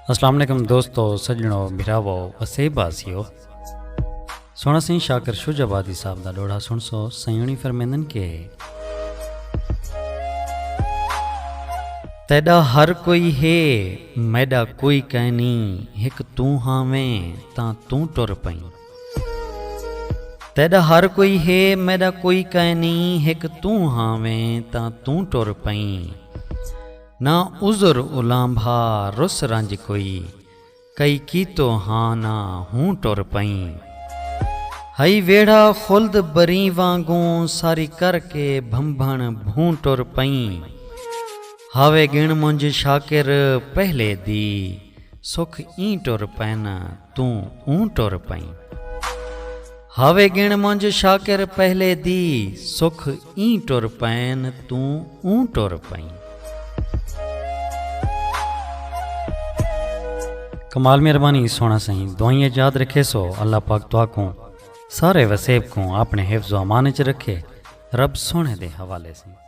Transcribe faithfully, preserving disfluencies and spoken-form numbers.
السلام علیکم دوستو، سڄݨو، بھراوو، وسیب واسیو۔ سوہݨا سئیں شاکر شجاع آبادی صاحب دا ݙوہڑا سݨسو۔ سئیں ہوݨی فرمیندن کہ تیݙا ہر کوئی ہے، میݙا کوئی کائنی، ہک توں ہاویں تاں توں ٹر پئیں۔ تیݙا ہر کوئی ہے، میݙا کوئی کائنی، ہک توں ہاویں تاں توں ٹر پئیں۔ نہ عذر الانبھا رس رنج کوئی، کئی کیتو ہاں نہ ہوں ٹر پئیں۔ ہئی ویڑھا خلد بریں وانگوں، ساری کر کے بھنبھݨ بھوں ٹر پئیں۔ ہاوے ڳݨ منجھ شاکر پہلے دی، سکھ ایں ٹر پئن توں اوں ٹر پئیں۔ ہاوے ڳݨ منجھ شاکر پہلے دی، سکھ ایں ٹر پئن توں اوں ٹر پئیں۔ کمال مہربانی سوہݨا سئیں، دعائیں اچ یاد رکھیسو۔ اللہ پاک تہاکوں سارے وسیب کوں اپݨے حفظ و امان اچ رکھے۔ رب سوہݨے دے حوالے سئیں۔